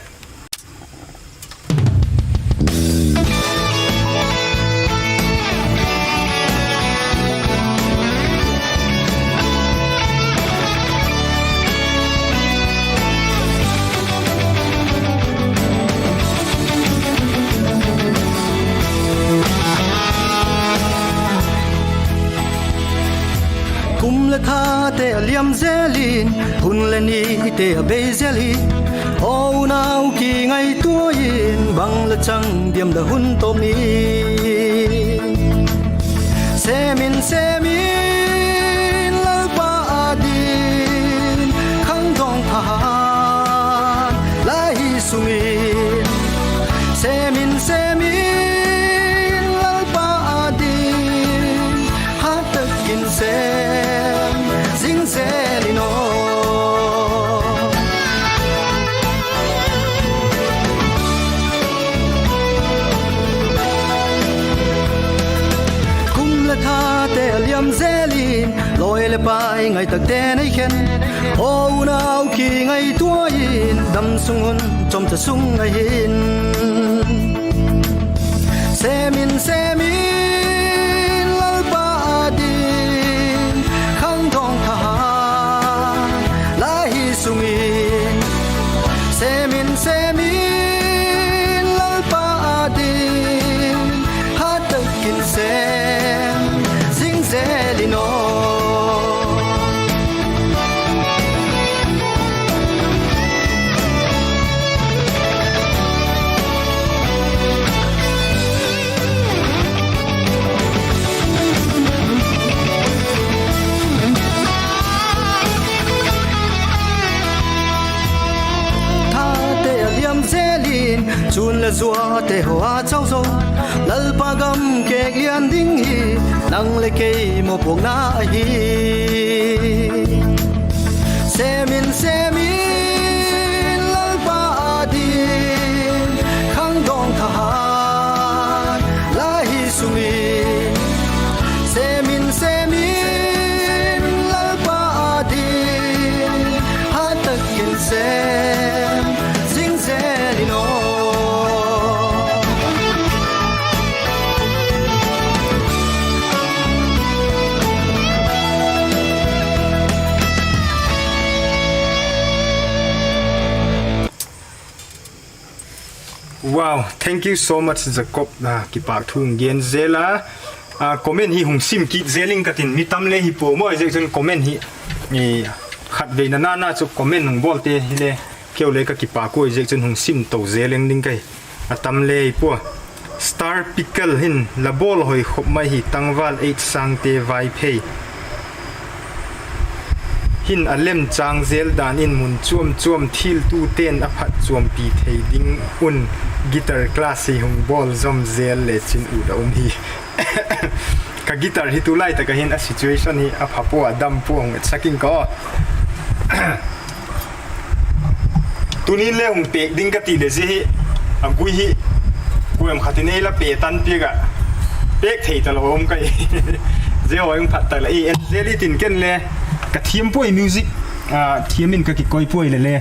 a liam zel in, hun le nite a bei zel hi. Aw unau kingaitua in, bang la chang diam la hun tawp ni. Sem in, sem in, Lalpa â ding, khangdawng thahat la hi sung in. Sem in, sem in, Lalpa â ding, hat tak in sem zing zel in aw. Kum le thate a liam zel in, lawi leh pai ngai takte nei khen. Aw unau kingaitua in, dam sung hun chawmcha sung ahi'n. Sem in, sem in, Lalpa â ding, khangdawng thahat la hi sung in. Sem in, sem in, Lalpa â ding, hat tak in sem zing zel in aw. Thate a liam zel in, chun la zuate haw a chau zo, Lalpa gam kêk lian ding hi nang leh kei mawpuakna ahi. Sem in, sem in, Lalpa â ding, khangdawng thahat la hi sung in. Sem in, sem in, Lalpa â ding, hat tak in sem zing zel in aw. Wow, thank you so much Jacob, kipâk thu hung gen zel a. Comment hi hung sim kit zel ing ka tin, mi tam le hi pua maw, ziak chun comment hi khatveina nana chu comment hung bawlte hile keu le ka kipâk ua, ziak chun hung sim to zel ing ding ka hi. A tam le hi pua. Star Pickle hin, la bawl hoi khop mai hi, tangval eight sângte Vaiphei hin a lem châng zel dan in mun chuam chuam thiltute'n a phat chuampi thei ding un guitar class hi hung bawl zom zel le chin ut a um hi. Ka guitar hi tulai tak ah hin a situation hi a pha pua, a dam pua, hung etsak ing ka. Tuni'n le hung pêk ding ka ti leh zia hi a gui hi kuam khat in ei la pe tan piak ah, pêk thei talo um ka hi. Zia haw hung phat tak leh ei en zel i tin, ken le ka thiam puai music, thiam in ka kikoi puai le le,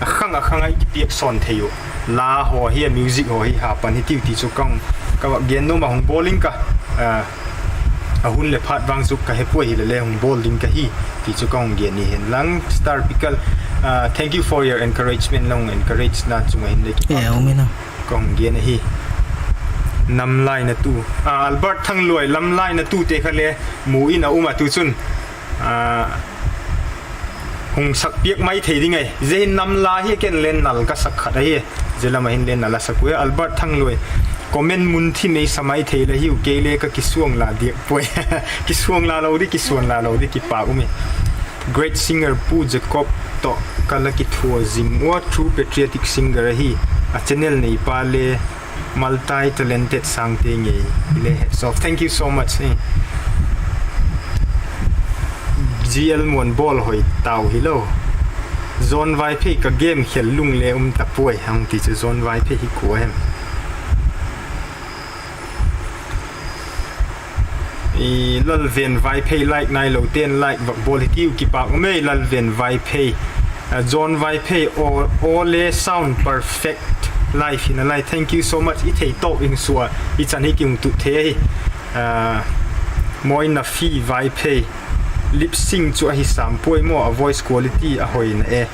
a khang a khang ah i kipiak sawn thei uh la haw hi, a music haw hi ha pan hi tiu ti chu ka va gen nuam a, hung bawl ing ka. A hun leh phat vang chu ka he puai hile le hung bawl ding ka hi ti chu ka hung gen hi hen lang. Star Pickle, thank you for your encouragement, la hung encouragena chung ah hin le kipâk ka hung gen ahi. Nam lainatu, Albert Thangluai, lam lainatute kha le mu in a um a, tu chun hung sak piak mai thei ding ahi. Zia hi nam la hi, ken le nal ka sak khat ahi. Zia lam ah hin le nal a sak ua. Albert Thangluai, comment mun thim ei sa mai thei la hiu, kei le ka kisuang la diak puai. Kisuang la lo di, kisuang la lo di, kipâk um e. Great singer Pu Jacob tawh ka la kithua zing ua, true patriotic singer ahi. A channel neipa le multi talented sângte ngei hile, hats off, thank you so much. G L Muan, bawl hoi tau hilo. John Vaiphei, ka game khel lung le um ta puai, hung ti chu John Vaiphei hi kua hem? Lalven Vaiphei, like nailote'n like vak bawl hi tiu, kipâk um ei. Lalven Vaiphei, John Vaiphei, aw le sound perfect, live hi nalai, thank you so much. I thei tawp ing sua, i chan hi ki hung tut thei ahi. Moina Fi Vaiphei, lip sync chu ahi sâm puai maw, a voice quality a hoina e.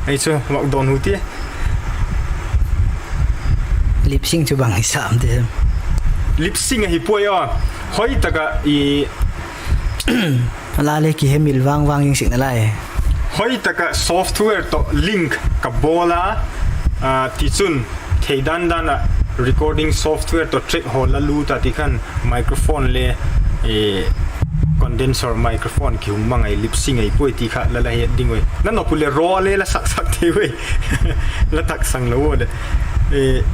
Ei chu vak dawn hu ti. Lip sync chu bang hi sâm ti? Lip sync ahi puai a, hoi tak ah i A la le kihemil vang vang zing sek nalai. Hoi tak ah software tawh link ka bawl a, tichun theidan dan ah recording software tawh track haw la lut a ti khan microphone le condenser microphone kihung mang ai, lip sync ai puai ti kha la la het ding ui. La nop u leh raw le la sak sak thei ui. La taksang lo u leh.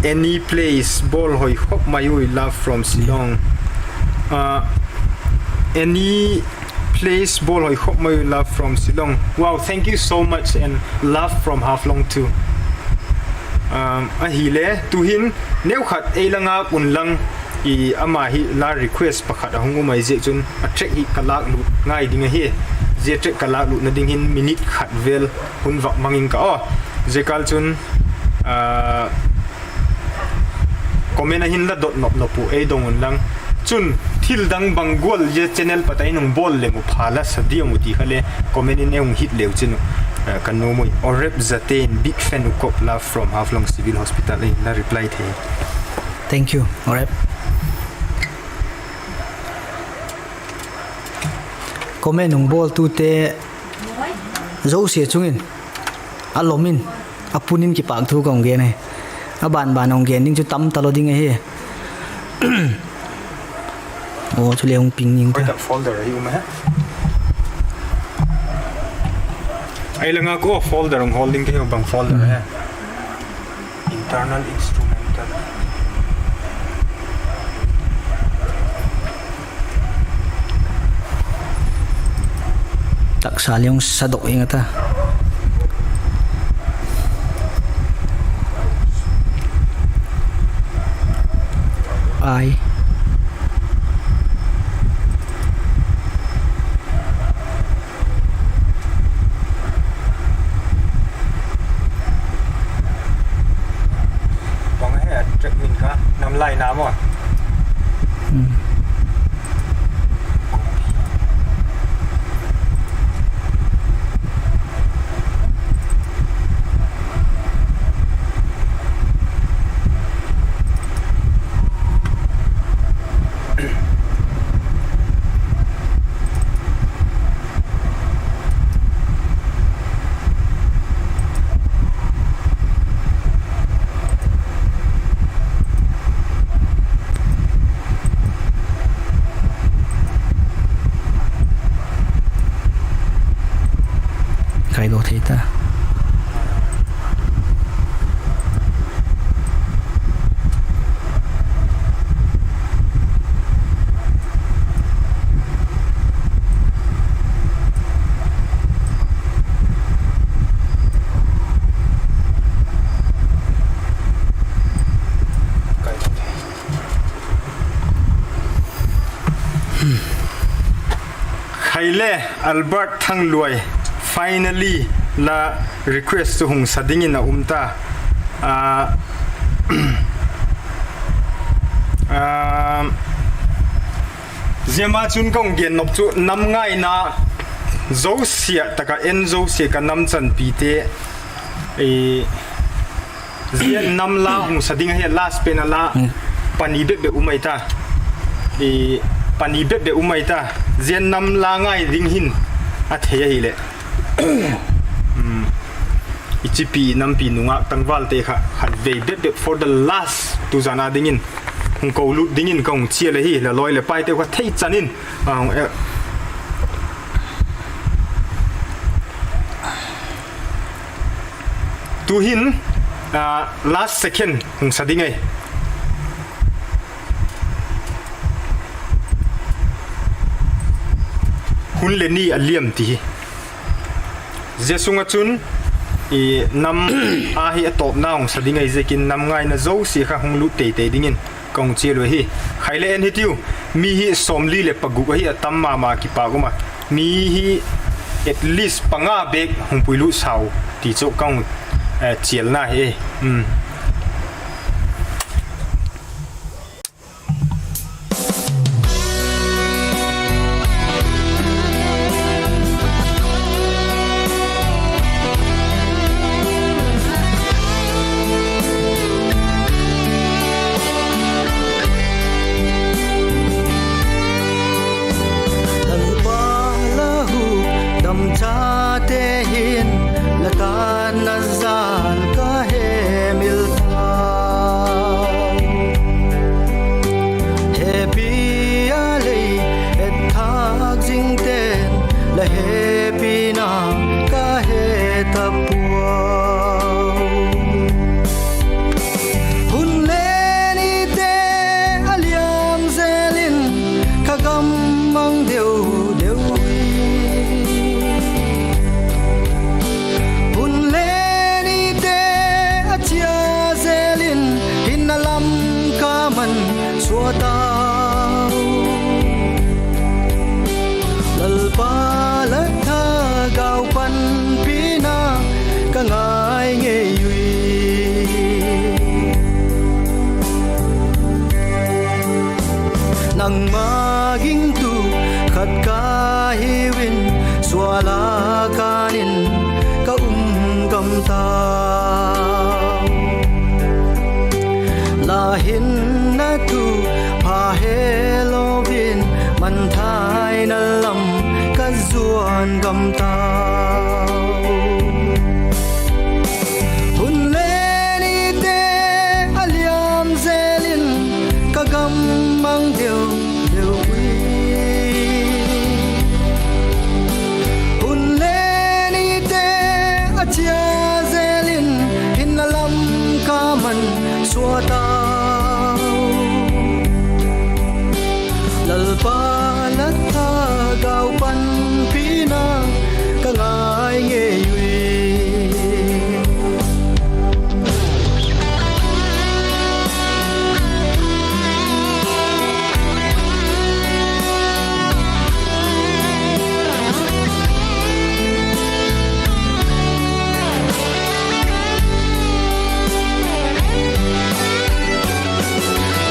Any place bawl hoi khop mai ui, love from Shillong. Any place bawl hoi khop mai ui, love from Shillong. Wow, thank you so much and love from Haflong too. Ahile tuhin neukhat ei la ngak unlang, ama hi la request pakhat a hung um ai ziak chun a track hi ka lâklut ngai ding ahi. Zia track ka lâklutna ding hin minute khat vel hun vak mang ing ka aw. Zia kâl chun comment ah hin la dot nop nop u ei dong unlang. Chun thil dang bang gual zia channel pat a in hung bawl leng u pha la sa diam u ti kha le comment in ei hung hit leu chin u ka nuam ui. Orep Zaten, big fan u kop, love from Haflong Civil Hospital, ei la reply thei. Thank you Orep. Comment hung bawltute zosia chung in a lom in, a pun in kipâk thu ka hung gen ahi. A ban ban hung gen ding chu tam talo ding ahi. Aw, chule hung ping ning ta. Ei la ngak u folder hung hawl ding ka hiu, bang folder he. Internal instrumental. Taksa le hung sadok ing a ta. Ai. Bang he a track min kha, Namlai Nam aw. Khailo thei ta. Khaile, Albert Thangluai, finally la request chu hung sa dingin a um ta. Zia ma chun ka hung gen nop chu nam ngaina zosia tak ah en zosia ka nam chanpite, zia nam la hung sa ding ahi, last pen a la pani bep bep um ai ta. Pani bep bep um ai ta. Zia nam la ngai ding hin a thei ahileh, i chipi i nampi nungak tangvalte kha khatvei bep bep for the last tu zan a dingin hung kolut dingin ka hung chial ahi. La lawi leh paite kha theichan in a hung e. Tuhin last second hung sa ding ahi. Hun le ni a liam ti hi. Zia sung ah chun nam a hi a tawpna hung sa ding ahi ziakin nam ngaina zosia kha hung lut tei tei dingin ka hung chial u ahi. Khaile en hitiu, mi hi sawmli leh paguk ahi a, tam ma ma kipâk um a. Mi hi at least panga bêk hung puilut sau ti chu ka hung chialna hi. sua tau. Lalpa la thagau panpina ka ngai ngei ui. Nangma gingtu khat ka hiu in, sual a kân in ka um gam tau. La hinna thu pha helo in, manthaina lam ka zuan gam tau. Hun le nite a liam zel in, ka gam mang deu deu ui. Hun le nite a chia zel in, hinna lam ka man sua tau. Lalpa la thagau panpina ka ngai ngei ui.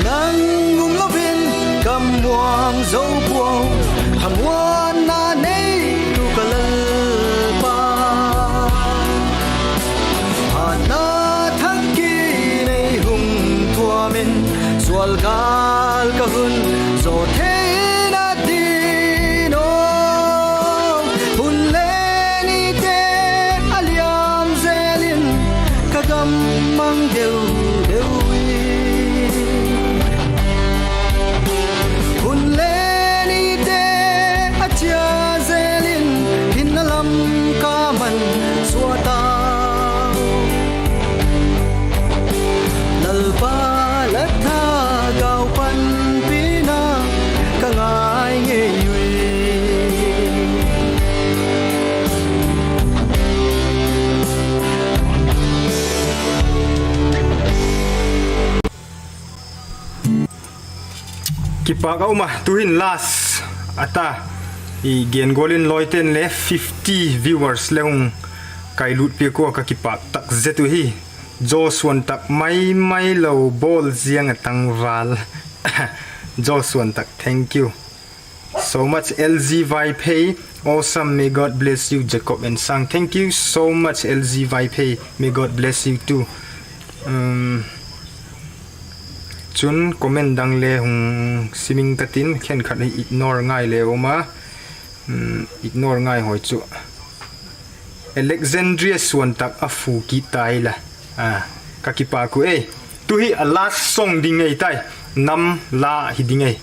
Nang um lo in ka muang zo puau, hamuanna neitu ka Lalpa. Hatna thak ki nei hung tuam in, sual gâl ka hun zaw theina ding aw. Hun le nite a liam zel in, ka gam mang deu deu hi. Hun le nite a chia zel in, hinna lam ka man sua tau. Lalpa la thagau panpina ka ngai ngei ui. Kipâk a um a, tuhin last a ta. I gen gual in lawite'n le fifty viewers le hung kailut piak ua, ka kipâk tak zet uhi. Joshua tak mai mai lo bawl ziang a tangval. Joshua tak, thank you so much. L G Vaiphei, awesome, may God bless you. Jacob Ensang, thank you so much L G Vaiphei, may God bless you too. Chun comment dang le hung sim ing ka tin, khenkhat hi ignore ngai le um a, ignore ngai haw chu. Alexandria Suantak a fu kit ta hi la, ka kipâk u ei. Tu hi a last song ding ei tai, Nam la hi ding ei,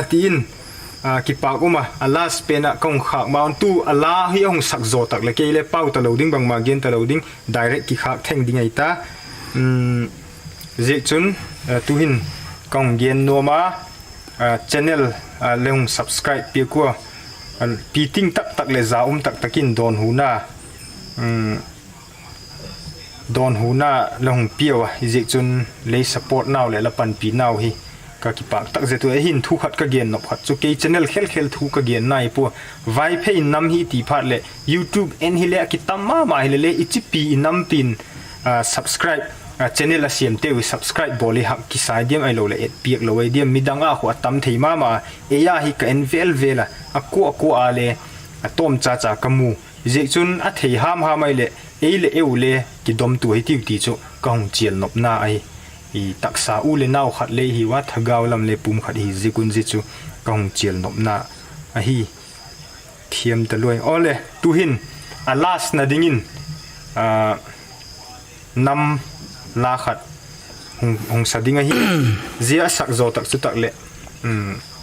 ti in, kipâk um a, a last pen ah ka hung khâk ma un, tu a la hi a hung sak zaw tak leh kei le pau talo ding, bangma gen talo ding, direct kikhâk theng ding ei ta. Ziakchun, tuhin ka hung gen nuam a, channel le hung subscribe piak ua, piting tak tak leh za um tak tak in dawnhuna dawnhuna la hung piau a, ziakchun lei support nau leh la panpi nau hi ka kipâk tak zet ua. Ahin thu khat ka gen nop khat chu, kei channel khel khel thu ka gen nai pua. Vaiphei nam hi ti phat leh YouTube en hile a kitam ma ma hile le, i chipi i nampi'n subscribe, channel a siamteu i subscribe bawl i hak kisai diam, ahiloleh et piak lo ai diam, midang a khu a tam thei ma ma a, ei a hi ka en vel vel a, a kua kua a le a tawm cha cha ka mu. Ziakchun a thei ham ham ai leh ei leh eu le kidomtua hitiu ti chu ka hung chial nopna ahi. Taksa u leh nau khat le hi ua, thagau lam le pum khat hi ziak un zia chu ka hung chial nopna ahi. Thiam ta luai. Awle, tuhin a last na dingin Nam la khat hung sa ding ahi. Zia a sak zaw tak chu tak leh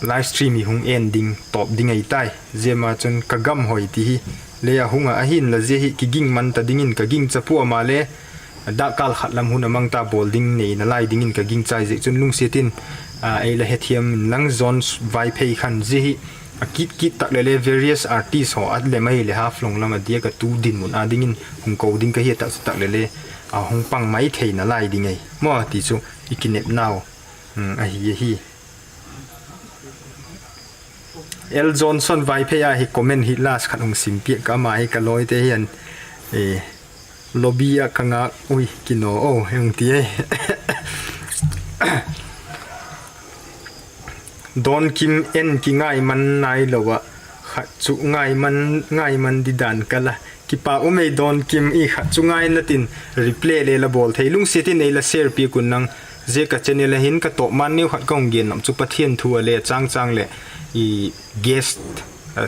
live stream hi hung en ding tawp ding ahi tai. Zia ma chun Ka Gam Hoi ti hi lei a hung a, ahinla zia hi kiging man ta dingin ka gingcha pua, ama le dakkal khat lam hun a mang ta, bawl ding nei nalai dingin ka gingcha, ziakchun lungsiat in ei la hethiam inlang, John Vaiphei khan zia hi a kit kit tak leh le various artist haw a lem ahileh Haflong lam a diak a tu dinmun a dingin hung ko ding ka hi a, tak chu tak leh le a hung pang mai thei nalai ding ahi maw ti chu i kinepnau ahi ahi. L Johnson Vaiphei a hi comment hi last khat hung sim piak ka, ama hi ka lawite hian, lobby ah ka ngak ui kinaw o hung ti e. Dawnkim en kingai man nai lo a, khat chu ngai man, ngai man di dan ka la. Kipâk um ei Dawnkim, i khat chu ngai na tin replay le la bawl thei lungsiat in ei la share piak un lang. Zia ka channel a hin ka tawp man neu khat ka hung gen nop chu Pathian thu a le chang chang leh guest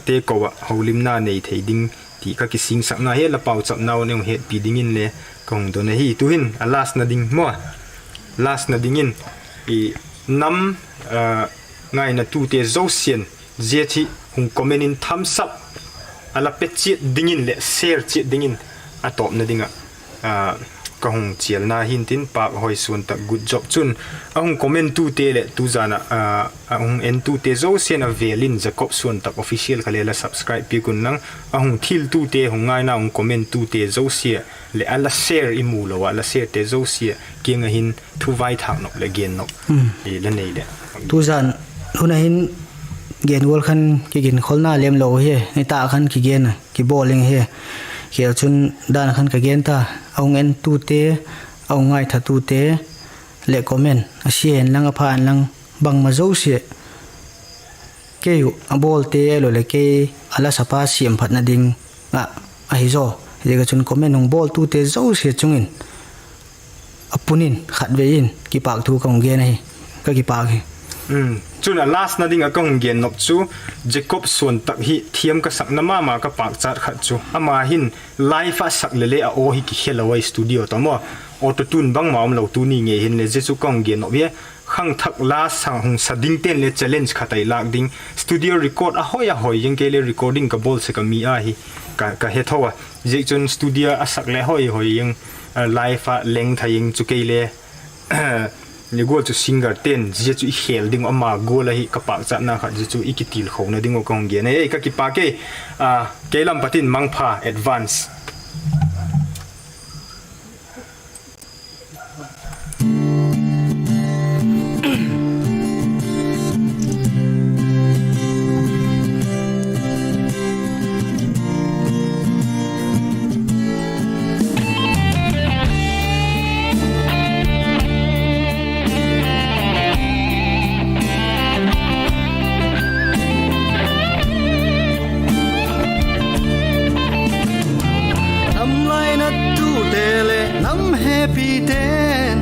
te ko ah holimna nei thei ding ti ka kisingsakna hi la pauchapnau a nei hung hetpi dingin le ka hung don ahi. Tuhin a last na ding maw, last na dingin nam ngainatute zosia'n zia chi hung comment in thumbs up a la pe chiat dingin leh share chiat dingin a tawpna ding ah ka hung chialna hintin, Pâk Hoi Suantak, good job. Chun a hung comment tute leh tuzan ah a hung entute zosia'n a vêl in Jacob Suantak Official kha le la subscribe piak un lang. A hung thiltute, hung ngaina hung comment tute zosia leh a la share, i mu lo ah la sharete zosia kiang ah hin thu vaithâk nop leh gen nop la nei leh. Tuzan hun ah hin gen gual khan kiginkholna lem lo hi, nitâk khan kigen a kibawl ing hi. Khel chun dan khan ka gen ta, a hung entute, a hung ngaithatute leh comment a sia hen lang a pha hen lang bangma zosia kei uh a bawlte lo leh kei a la sapa siamphatna ding ah ahi zaw. Ziak ah chun comment hung bawltute zosia chung in a pun in khatvei in kipâk thu ka hung gen ahi. Ka kipâk hi. Chun a last na ding ah ka hung gen nop chu Jacob Suantak hi thiam ka sakna ma ma ka pâkchat khat chu ama hin live ah sak le le a aw hi kikhel lo a, studio tawh maw, auto tune bangma um lo tuni ngei hin le, zia chu ka hung gen nop hi. Khangthak la sa hung sa dingte'n le challenge khat ei lâk ding. Studio record a hoi a hoi zing kei le recording ka bawl sek a mi a hi ka he tho a. Ziakchun studio a sak le hoi hoi zing, live ah lengtha zing chu kei le, ni gual chu singerte'n zia chu i khel ding uh ama gual ahi ka pâkchatna khat zia chu i kitilkhona ding uh ka hung gen ahi. Ka kipâk e, kei lam patin mangpha advance. Nam lainatute leh nam hepite'n,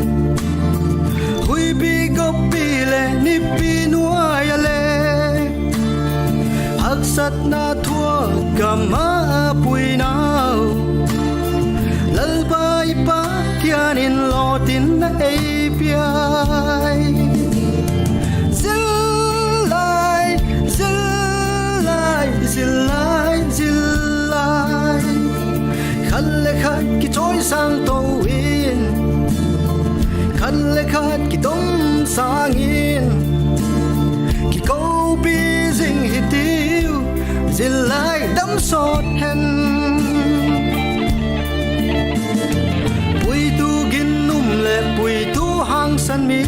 huipi gawppi leh nipi nuai ah le, haksatna thuak gam ah puinau, Lalpa i Pathian in lawtinna ei piai. Zil lai, zil lai, zil lai, zil lai. Khat le khat kichawisâng to in, khat le khat kidawmsâng in, kikopi zing hitiu, zil lai dam sawt hen. Puitu ginum leh puitu hangsan mi,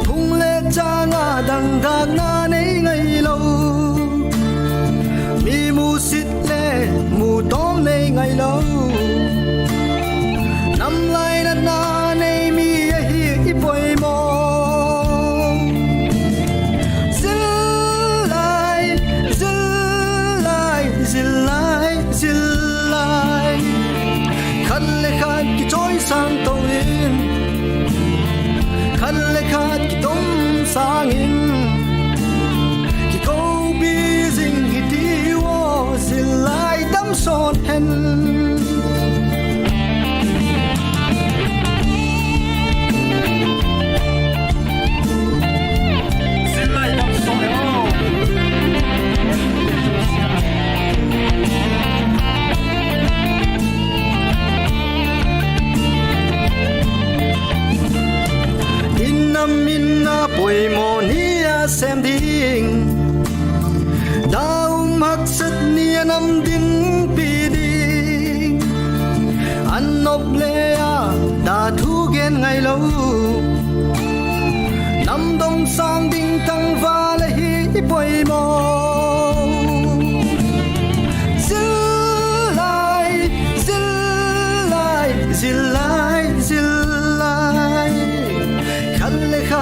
phung le châng ah dangdâkna nei ngailo, mi musit le mu tawm nei ngailo, nam lainatna nei mi ahi i poimaw. Zil lai, zil lai, zil lai, zil lai. Khat le khat kichawisâng to in, khat le khat kidawmsâng in, kikopi zing hitiu aw, zil lai dam sawt hen. In nam in a poimaw ni a sêm ding, da um haksat ni a nam dinpi ding, an nop le a da thu gen ngailo,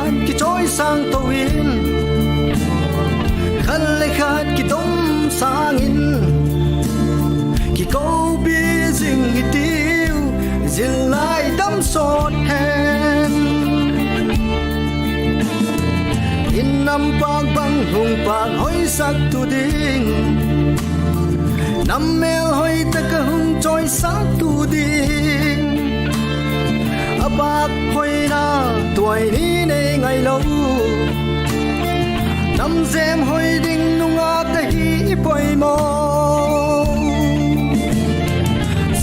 khan kichawisâng to in, khat le khat kidom sâng in, kikopi zing hitiu, zillai dam sawt hen. In nam pâk bang hung pâk hoisaktu ding, nam mêl hoi tak ah hung chawisâktu ding. A pâk hoina tuai ni nei ngailo, nam zem hoi ding nungak ahi i poimaw.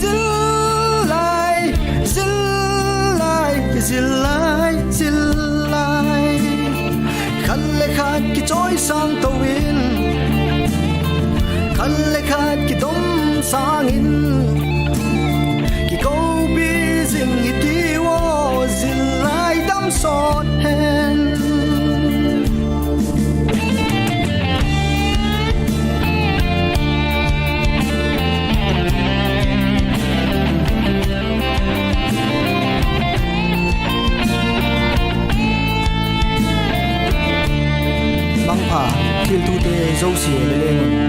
Zillai, zillai, zillai, zillai, khat le khat kichawisâng to in, khat le khat kidom sâng in, kikopi zing hitiu aw, zillai dam sawt hen. Mangpha, thiltute zosia le leng un